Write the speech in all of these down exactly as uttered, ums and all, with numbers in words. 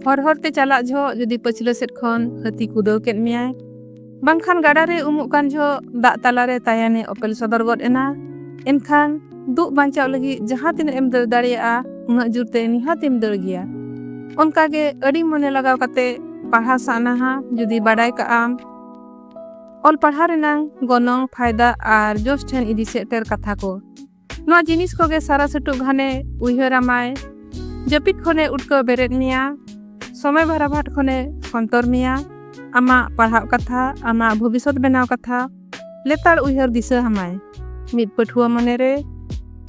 ᱦᱚᱨ ᱦᱚᱨ ᱛᱮ ᱪᱟᱞᱟᱜ ᱡᱚᱦᱚᱜ ᱡᱩᱫᱤ ᱯᱟᱹᱪᱷᱞᱟᱹ ᱥᱮᱫ ᱠᱷᱚᱱ ᱦᱟᱹᱛᱤ ᱠᱩᱫᱟᱹᱣ ᱠᱮᱫ ᱢᱮᱭᱟᱭ, ᱵᱟᱝᱠᱷᱟᱱ ᱜᱟᱰᱟ ᱨᱮ ᱩᱢᱩᱜ ᱠᱟᱱ ᱡᱚᱦᱚᱜ ᱫᱟᱜ ᱛᱟᱞᱟ ᱨᱮ ᱛᱟᱭᱟᱱᱮ ᱚᱯᱮᱞ ᱥᱚᱫᱚᱨ ᱜᱚᱫ ᱮᱱᱟ, ᱮᱱᱠᱷᱟᱱ ᱫᱩᱜ ᱵᱟᱧᱪᱟᱣ ᱞᱟᱹᱜᱤᱫ ᱡᱟᱦᱟᱸ ᱛᱤᱱᱟᱹᱜ ᱮᱢ ᱫᱟᱹᱲ ᱫᱟᱲᱮᱭᱟᱜᱼᱟ, ᱩᱱᱟᱹᱜ ᱡᱳᱨ ᱛᱮ ᱱᱤᱦᱟᱹᱛ ᱮᱢ ᱫᱟᱹᱲ ᱜᱮᱭᱟ᱾ ᱚᱱᱠᱟ ᱜᱮ ᱟᱹᱰᱤ ᱢᱚᱱᱮ ᱞᱟᱜᱟᱣ ᱠᱟᱛᱮ ᱯᱟᱲᱦᱟᱣ ᱥᱟᱱᱟᱣᱟ᱾ ᱡᱩᱫᱤ ᱵᱟᱰᱟᱭ ᱠᱟᱜ ᱟᱢ, ᱚᱞ ᱯᱟᱲᱦᱟᱣ ᱨᱮᱱᱟᱝ ᱜᱚᱱᱚᱝ, ᱯᱷᱟᱭᱫᱟ ᱟᱨ ᱡᱚᱥ ᱴᱷᱮᱱ ᱤᱫᱤ ᱥᱮᱴᱮᱨ ᱠᱟᱛᱷᱟ ᱠᱚ, ᱱᱚᱣᱟ ᱡᱤᱱᱤᱥ ᱠᱚᱜᱮ ᱥᱟᱨᱟ ᱥᱟᱹᱴᱩᱜ ᱜᱷᱟᱱᱮ ᱩᱭᱦᱟᱹᱨ ᱟᱢᱟᱭ᱾ ᱡᱟᱹᱯᱤᱫ ᱠᱷᱚᱱᱮ ᱩᱴᱠᱟᱹᱣ ᱵᱮᱨᱮᱫ ᱢᱮᱭᱟ, ᱥᱚᱢᱚᱭ ᱵᱷᱟᱨᱟᱵᱷᱟᱴ ᱠᱷᱚᱱᱮ ᱥᱚᱱᱛᱚᱨ ᱢᱮᱭᱟ᱾ ᱟᱢᱟᱜ ᱯᱟᱲᱦᱟᱜ ᱠᱟᱛᱷᱟ, ᱟᱢᱟᱜ ᱵᱷᱚᱵᱤᱥᱚᱛ ᱵᱮᱱᱟᱣ ᱠᱟᱛᱷᱟ ᱞᱮᱛᱟᱲ ᱩᱭᱦᱟᱹᱨ ᱫᱤᱥᱟᱹ ᱟᱢᱟᱭ᱾ ᱢᱤᱫ ᱯᱟᱹᱴᱷᱩᱣᱟᱹ ᱢᱚᱱᱮᱨᱮ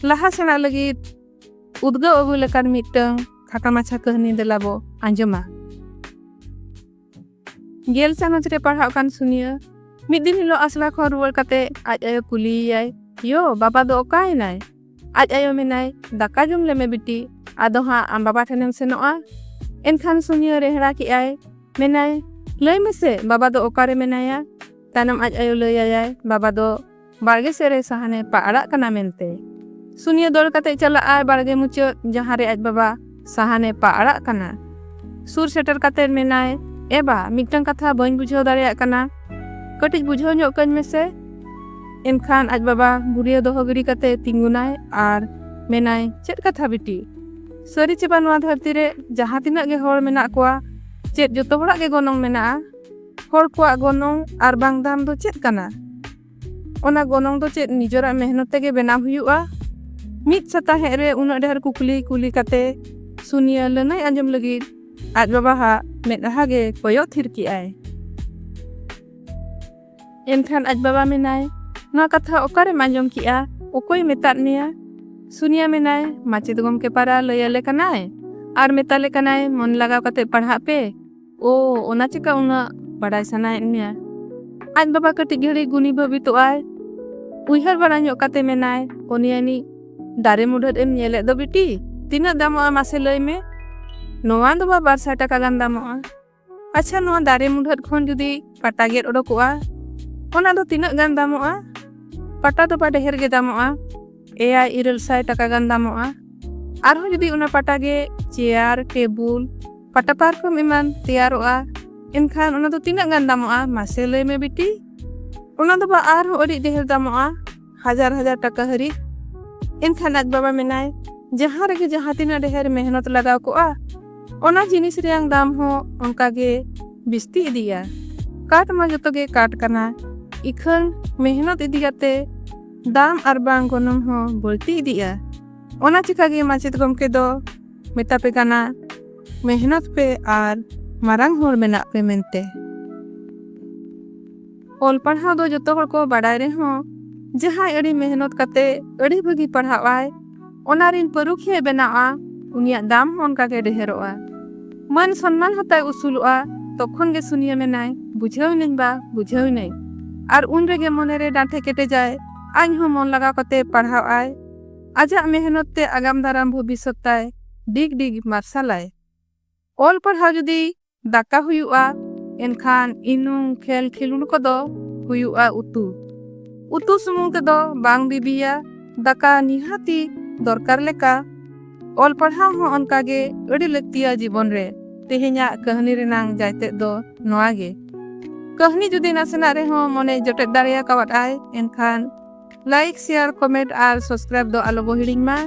ᱞᱟᱦᱟ ᱥᱮᱱᱟᱜ ᱞᱟᱹᱜᱤᱫ ᱩᱫᱽᱜᱟᱹᱣ ᱟᱹᱜᱩ ᱞᱮᱠᱟᱱ ᱢᱤᱫᱴᱟᱝ ᱠᱷᱟᱴᱚ ᱢᱟᱪᱷᱟ ᱠᱟᱹᱦᱱᱤ ᱫᱮᱞᱟ ᱵᱚ ᱟᱸᱡᱚᱢᱟ᱾ ᱜᱮᱞ ᱪᱟᱱᱟᱪ ᱨᱮ ᱯᱟᱲᱦᱟᱜ ᱠᱟᱱ ᱥᱩᱱᱤᱭᱟᱹ ᱢᱤᱫ ᱫᱤᱱ ᱦᱤᱞᱳᱜ ᱟᱥᱲᱟ ᱠᱷᱚᱱ ᱨᱩᱣᱟᱹᱲ ᱠᱟᱛᱮ ᱟᱡ ᱟᱭᱳ ᱠᱩᱞᱤᱭᱮᱭᱟᱭ, "ᱭᱳ, ᱵᱟᱵᱟ ᱫᱚ ᱚᱠᱟᱭᱮᱱᱟᱭ?" ᱟᱡ ᱟᱭᱳ ᱢᱮᱱᱟᱭ, "ᱫᱟᱠᱟ ᱡᱚᱢ ᱞᱮᱢᱮ ᱵᱤᱴᱤ, ᱟᱫᱚ ᱦᱟᱸᱜ ᱟᱢ ᱵᱟᱵᱟ ᱴᱷᱮᱱᱮᱢ ᱥᱮᱱᱚᱜᱼᱟ᱾" ᱮᱱᱠᱷᱟᱱ ᱥᱩᱱᱤᱭᱟᱹ ᱨᱮᱦᱲᱟ ᱠᱮᱜᱼᱟᱭ, ᱢᱮᱱᱟᱭ, "ᱞᱟᱹᱭ ᱢᱮᱥᱮ, ᱵᱟᱵᱟ ᱫᱚ ᱚᱠᱟᱨᱮ ᱢᱮᱱᱟᱭᱟ?" ᱛᱟᱭᱱᱚᱢ ᱟᱡ ᱟᱭᱳ ᱞᱟᱹᱭ ᱟᱭᱟᱭ, "ᱵᱟᱵᱟ ᱫᱚ ᱵᱟᱲᱜᱮ ᱥᱮᱫ ᱨᱮ ᱥᱟᱦᱟᱱᱮ ᱯᱟᱲᱟᱜ ᱠᱟᱱᱟ" ᱢᱮᱱᱛᱮ᱾ ᱥᱩᱱᱤᱭᱟᱹ ᱫᱟᱹᱲ ᱠᱟᱛᱮ ᱪᱟᱞᱟᱜᱼᱟᱭ ᱵᱟᱲᱜᱮ ᱢᱩᱪᱟᱹᱫ, ᱡᱟᱦᱟᱸ ᱨᱮ ᱟᱡ ᱵᱟᱵᱟ ᱥᱟᱦᱟᱱᱮ ᱯᱟᱲᱟᱜ ᱠᱟᱱᱟ᱾ ᱥᱩᱨ ᱥᱮᱴᱮᱨ ᱠᱟᱛᱮ ᱢᱮᱱᱟᱭ, "ᱮ ᱵᱟ, ᱢᱤᱫᱴᱟᱝ ᱠᱟᱛᱷᱟ ᱵᱟᱹᱧ ᱵᱩᱡᱷᱟᱹᱣ ᱫᱟᱲᱮᱭᱟᱜ ᱠᱟᱱᱟ, ᱠᱟᱹᱴᱤᱡ ᱵᱩᱡᱷᱟᱹᱣ ᱧᱚᱜ ᱠᱟᱹᱧ ᱢᱮᱥᱮ?" ᱮᱱᱠᱷᱟᱱ ᱟᱡ ᱵᱟᱵᱟ ᱜᱩᱨᱤᱭᱟᱹ ᱫᱚᱦᱚ ᱜᱤᱰᱤ ᱠᱟᱛᱮ ᱛᱤᱸᱜᱩᱱᱟᱭ ᱟᱨ ᱢᱮᱱᱟᱭ, "ᱪᱮᱫ ᱠᱟᱛᱷᱟ ᱵᱤᱴᱤ? ᱥᱟᱹᱨᱤ ᱪᱮ ᱵᱟ, ᱱᱚᱣᱟ ᱫᱷᱟᱹᱨᱛᱤ ᱨᱮ ᱡᱟᱦᱟᱸ ᱛᱤᱱᱟᱹᱜ ᱜᱮ ᱦᱚᱲ ᱢᱮᱱᱟᱜ ᱠᱚᱣᱟ, ᱪᱮᱫ ᱡᱚᱛᱚ ᱦᱚᱲᱟᱜ ᱜᱮ ᱜᱚᱱᱚᱝ ᱢᱮᱱᱟᱜᱼᱟ? ᱦᱚᱲ ᱠᱚᱣᱟᱜ ᱜᱚᱱᱚᱝ ᱟᱨ ᱵᱟᱝ ᱫᱟᱢ ᱫᱚ ᱪᱮᱫ ᱠᱟᱱᱟ? ᱚᱱᱟ ᱜᱚᱱᱚᱝ ᱫᱚ ᱪᱮᱫ ᱱᱤᱡᱮᱨᱟᱜ ᱢᱮᱦᱱᱚᱛ ᱛᱮᱜᱮ ᱵᱮᱱᱟᱣ ᱦᱩᱭᱩᱜᱼᱟ?" ᱢᱤᱫ ᱥᱟᱛᱟᱦᱮᱸᱫ ᱨᱮ ᱩᱱᱟᱹᱜ ᱰᱷᱮᱨ ᱠᱩᱠᱞᱤ ᱠᱩᱞᱤ ᱠᱟᱛᱮ ᱥᱩᱱᱤᱭᱟᱹ ᱞᱟᱹᱱᱟᱹᱭ ᱟᱸᱡᱚᱢ ᱞᱟᱹᱜᱤᱫ ᱟᱡ ᱵᱟᱵᱟᱣᱟᱜ ᱢᱮᱫᱦᱟ ᱜᱮ ᱠᱚᱭᱚᱜ ᱛᱷᱤᱨ ᱠᱮᱜᱼᱟᱭ᱾ ᱮᱱᱠᱷᱟᱱ ᱟᱡ ᱵᱟᱵᱟ ᱢᱮᱱᱟᱭ, "ᱱᱚᱣᱟ ᱠᱟᱛᱷᱟ ᱚᱠᱟᱨᱮᱢ ᱟᱸᱡᱚᱢ ᱠᱮᱜᱼᱟ? ᱚᱠᱚᱭ ᱢᱮᱛᱟᱫ ᱢᱮᱭᱟ?" ᱥᱩᱱᱤᱭᱟ ᱢᱮᱱᱟᱭ, "ᱢᱟᱪᱮᱫ ᱜᱚᱢᱠᱮ ᱯᱟᱨᱟ ᱞᱟᱹᱭ ᱟᱞᱮ ᱠᱟᱱᱟᱭ ᱟᱨ ᱢᱮᱛᱟᱞᱮ ᱠᱟᱱᱟᱭ ᱢᱚᱱ ᱞᱟᱜᱟᱣ ᱠᱟᱛᱮ ᱯᱟᱲᱦᱟᱜ ᱯᱮ᱾" "ᱳ, ᱚᱱᱟ ᱪᱮᱠᱟ ᱩᱱᱟᱹᱜ ᱵᱟᱰᱟᱭ ᱥᱟᱱᱟᱭᱮᱫ ᱢᱮᱭᱟ?" ᱟᱡ ᱵᱟᱵᱟ ᱠᱟᱹᱴᱤᱡ ᱜᱷᱟᱹᱲᱤᱡ ᱜᱩᱱᱤ ᱵᱷᱟᱹᱵᱤᱛᱚᱜ ᱟᱭ᱾ ᱩᱭᱦᱟᱹᱨ ᱵᱟᱲᱟ ᱧᱚᱜ ᱠᱟᱛᱮ ᱢᱮᱱᱟᱭ, "ᱩᱱᱤ ᱟᱹᱱᱤᱡ ᱫᱟᱨᱮ ᱢᱩᱰᱷᱟᱹᱫ ᱮᱢ ᱧᱮᱞᱮᱫ ᱫᱚ ᱵᱤᱴᱤ, ᱛᱤᱱᱟᱹᱜ ᱫᱟᱢᱚᱜᱼᱟ ᱢᱟᱥᱮ ᱞᱟᱹᱭ ᱢᱮ?" "ᱱᱚᱣᱟ ᱫᱚ ᱵᱟ ᱵᱟᱨ ᱥᱟᱭ ᱴᱟᱠᱟ ᱜᱟᱱ ᱫᱟᱢᱚᱜᱼᱟ᱾" "ᱟᱪᱪᱷᱟ, ᱱᱚᱣᱟ ᱫᱟᱨᱮ ᱢᱩᱰᱷᱟᱹᱫ ᱠᱷᱚᱱ ᱡᱩᱫᱤ ᱯᱟᱴᱟ ᱜᱮᱫ ᱚᱰᱚᱠᱚᱜᱼᱟ, ᱚᱱᱟ ᱫᱚ ᱛᱤᱱᱟᱹᱜ ᱜᱟᱱ ᱫᱟᱢᱚᱜᱼᱟ?" "ᱯᱟᱴᱟ ᱫᱚ ᱵᱟ ᱰᱷᱮᱨ ᱜᱮ ᱫᱟᱢᱚᱜᱼᱟ, ᱮᱭᱟᱭ ᱤᱨᱟᱹᱞ ᱥᱟᱭ ᱴᱟᱠᱟ ᱜᱟᱱ ᱫᱟᱢᱚᱜᱼᱟ᱾ ᱟᱨᱦᱚᱸ ᱡᱩᱫᱤ ᱚᱱᱟ ᱯᱟᱴᱟ ᱜᱮ ᱪᱮᱭᱟᱨ, ᱴᱮᱵᱩᱞ, ᱯᱟᱴᱟ ᱯᱟᱨᱠᱚᱢ ᱮᱢᱟᱱ ᱛᱮᱭᱟᱨᱚᱜᱼᱟ᱾ ᱮᱱᱠᱷᱟᱱ ᱚᱱᱟ ᱫᱚ ᱛᱤᱱᱟᱹᱜ ᱜᱟᱱ ᱫᱟᱢᱚᱜᱼᱟ, ᱢᱟᱥᱮ ᱞᱟᱹᱭ ᱢᱮ ᱵᱤᱴᱤ? ᱚᱱᱟ ᱫᱚ ᱵᱟ ᱟᱨᱦᱚᱸ ᱟᱹᱰᱤ ᱰᱷᱮᱨ ᱫᱟᱢᱚᱜᱼᱟ, ᱦᱟᱡᱟᱨ ᱦᱟᱡᱟᱨ ᱴᱟᱠᱟ ᱦᱟᱹᱨᱤᱡ᱾ ᱮᱱᱠᱷᱟᱱ ᱟᱡ ᱵᱟᱵᱟ ᱢᱮᱱᱟᱭ, ᱡᱟᱦᱟᱸ ᱨᱮᱜᱮ ᱡᱟᱦᱟᱸ ᱛᱤᱱᱟᱹᱜ ᱰᱷᱮᱨ ᱢᱮᱦᱱᱚᱛ ᱞᱟᱜᱟᱣ ᱠᱚᱜᱼᱟ, ᱚᱱᱟ ᱡᱤᱱᱤᱥ ᱨᱮᱭᱟᱝ ᱫᱟᱢ ᱦᱚᱸ ᱚᱱᱠᱟ ᱜᱮ ᱵᱤᱥᱛᱤ ᱤᱫᱤᱜᱼᱟ᱾ ᱠᱟᱴ ᱢᱟ ᱡᱚᱛᱚ ᱜᱮ ᱠᱟᱴ ᱠᱟᱱᱟ, ᱤᱠᱷᱟᱹᱱ ᱢᱮᱦᱱᱚᱛ ᱤᱫᱤ ᱠᱟᱛᱮ ᱫᱟᱢ ᱟᱨ ᱵᱟᱝ ᱜᱚᱱᱚᱝ ᱦᱚᱸ ᱵᱟᱹᱲᱛᱤ ᱤᱫᱤᱜᱼᱟ᱾ ᱚᱱᱟ ᱪᱤᱠᱟᱹ ᱜᱮ ᱢᱟᱪᱮᱫ ᱜᱚᱢᱠᱮ ᱫᱚ ᱢᱮᱛᱟ ᱯᱮ ᱠᱟᱱᱟ, ᱢᱮᱦᱱᱚᱛ ᱯᱮ ᱟᱨ ᱢᱟᱨᱟᱝ ᱦᱚᱲ ᱵᱮᱱᱟᱜ ᱯᱮ ᱢᱮᱱᱛᱮ᱾ ᱚᱞ ᱯᱟᱲᱦᱟᱣ ᱫᱚ ᱡᱚᱛᱚ ᱦᱚᱲ ᱠᱚ ᱵᱟᱰᱟᱭ ᱨᱮᱦᱚᱸ, ᱡᱟᱦᱟᱸᱭ ᱟᱹᱰᱤ ᱢᱮᱦᱱᱚᱛ ᱠᱟᱛᱮ ᱟᱹᱰᱤ ᱵᱷᱟᱹᱜᱤ ᱯᱟᱲᱦᱟᱜ ᱟᱭ, ᱚᱱᱟ ᱨᱤᱱ ᱯᱟᱹᱨᱩᱠᱷᱤᱭᱟᱹ ᱵᱮᱱᱟᱜᱼᱟ, ᱩᱱᱤᱭᱟᱜ ᱫᱟᱢ ᱦᱚᱸ ᱚᱱᱠᱟ ᱜᱮ ᱰᱷᱮᱨᱚᱜᱼᱟ᱾ ᱢᱟᱹᱱ ᱥᱚᱱᱢᱟᱱ ᱦᱚᱸᱛᱟᱭ ᱩᱥᱩᱞᱚᱜᱼᱟ᱾ ᱛᱚᱠᱷᱚᱱ ᱜᱮ ᱥᱩᱱᱤᱭᱟᱹ ᱢᱮᱱᱟᱭ, "ᱵᱩᱡᱷᱟᱹᱣ ᱤᱱᱟᱹᱧ ᱵᱟ, ᱵᱩᱡᱷᱟᱹᱣ ᱤᱱᱟᱹᱧ᱾" ᱟᱨ ᱩᱱ ᱨᱮᱜᱮ ᱢᱚᱱᱮᱨᱮ ᱰᱟᱸᱴᱷᱮ ᱠᱮᱴᱮᱡᱟᱭ, ᱟᱡ ᱦᱚᱸ ᱢᱚᱱ ᱞᱟᱜᱟᱣ ᱠᱟᱛᱮ ᱯᱟᱲᱦᱟᱣ ᱟᱭ᱾ ᱟᱡᱟᱜ ᱢᱮᱦᱱᱚᱛ ᱛᱮ ᱟᱜᱟᱢ ᱫᱟᱨᱟᱢ ᱵᱷᱚᱵᱤᱥᱥᱚᱛ ᱛᱟᱭ ᱰᱤᱜᱽ ᱰᱤᱜᱽ ᱢᱟᱨᱥᱟᱞᱟᱭ᱾ ᱚᱞ ᱯᱟᱲᱦᱟᱣ ᱡᱩᱫᱤ ᱫᱟᱠᱟ ᱦᱩᱭᱩᱜᱼᱟ, ᱮᱱᱠᱷᱟᱱ ᱤᱱᱩᱝ ᱠᱷᱮᱞ ᱠᱷᱮᱞᱩᱱ ᱠᱚᱫᱚ ᱦᱩᱭᱩᱜᱼᱟ ᱩᱛᱩ᱾ ᱩᱛᱩ ᱥᱩᱢᱩᱝ ᱛᱮᱫᱚ ᱵᱟᱝ ᱵᱤᱵᱤᱭᱟ, ᱫᱟᱠᱟ ᱱᱤᱦᱟᱹᱛᱤ ᱫᱚᱨᱠᱟᱨ ᱞᱮᱠᱟ᱾ ᱚᱞ ᱯᱟᱲᱦᱟᱣ ᱦᱚᱸ ᱚᱱᱠᱟ ᱜᱮ ᱟᱹᱰᱤ ᱞᱟᱹᱠᱛᱤᱭᱟ ᱡᱤᱵᱚᱱ ᱨᱮ᱾ ᱛᱮᱦᱮᱧᱟᱜ ᱠᱟᱹᱦᱱᱤ ᱨᱮᱱᱟᱝ ᱡᱟᱭᱛᱮᱫ ᱫᱚ ᱱᱚᱣᱟ ᱜᱮ᱾ ᱠᱟᱹᱦᱱᱤ ᱡᱩᱫᱤ ᱱᱟᱥᱮᱱᱟᱜ ᱨᱮᱦᱚᱸ ᱢᱚᱱᱮ ᱡᱚᱴᱮᱫ ᱫᱟᱲᱮᱭᱟᱠᱟᱣᱟᱫ ᱟᱭ, ᱮᱱᱠᱷᱟᱱ like, share, comment ᱟᱨ subscribe ᱫᱚ ᱟᱞᱚ ᱵᱚ ᱦᱤᱲᱤᱧ ᱢᱟ᱾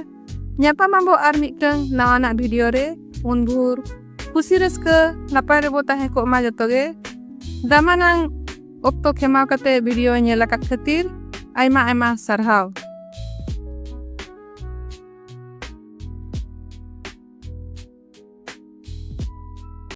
ᱧᱟᱯᱟᱢ ᱟᱵᱚ ᱟᱨ ᱢᱤᱫᱴᱟᱝ ᱱᱟᱣᱟᱱᱟᱜ video ᱨᱮ᱾ ᱩᱱ ᱵᱷᱳᱨ ᱠᱩᱥᱤ ᱨᱟᱹᱥᱠᱟᱹ ᱱᱟᱯᱟᱭ ᱨᱮᱵᱚ ᱛᱟᱦᱮᱸ ᱠᱚᱜ ᱢᱟ ᱡᱚᱛᱚ ᱜᱮ᱾ ᱫᱟᱢᱟᱱᱟᱝ ᱚᱠᱛᱚ ᱠᱷᱮᱢᱟᱣ ᱠᱟᱛᱮ video ᱧᱮᱞ ᱟᱠᱟᱫ ᱠᱷᱟᱹᱛᱤᱨ ᱟᱭᱢᱟ ᱟᱭᱢᱟ ᱥᱟᱨᱦᱟᱣ᱾